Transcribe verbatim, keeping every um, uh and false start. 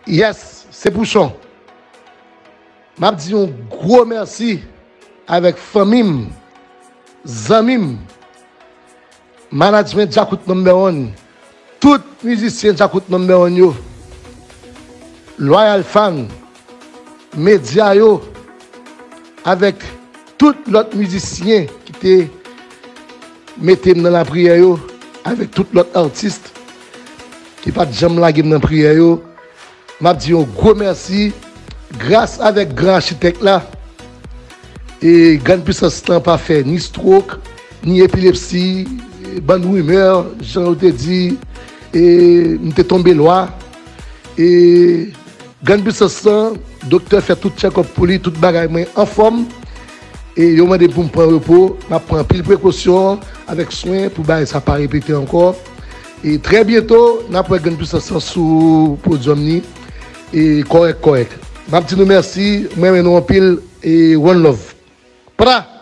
Yes, se Pouchon. M ap di yon gwo mèsi avèk fanmi m, zanmi m, management Djakout number one, tout mizisyen Djakout number one yo, Loyal Fan, medya yo, avèk tout lòt mizisyen ki te mete m nan lapriyè yo, avèk tout lòt atis ki pa t janm lage m nan priyè yo. M ap di yon gwo mèsi. Gras avèk gran achitèk la, e Grann Pwisans lan pa fè ni stwok, ni epilepsi, bann rimè, jan yo te di, e m te tonbe lwa. E Grann Pwisans lan, doktè fè tout tchèkòp pou li, tout bagay mwen anfòm. E yo mande m pou m pran repo, m ap pran anpil prekosyon avèk swen pou bagay sa pa repete ankò. E trè byento, n ap wè Grann Pwisans lan sou podyòm ni. E kòrèk, kòrèk. M ap di nou mèsi, mwen renmen nou anpil. E one love. Pra!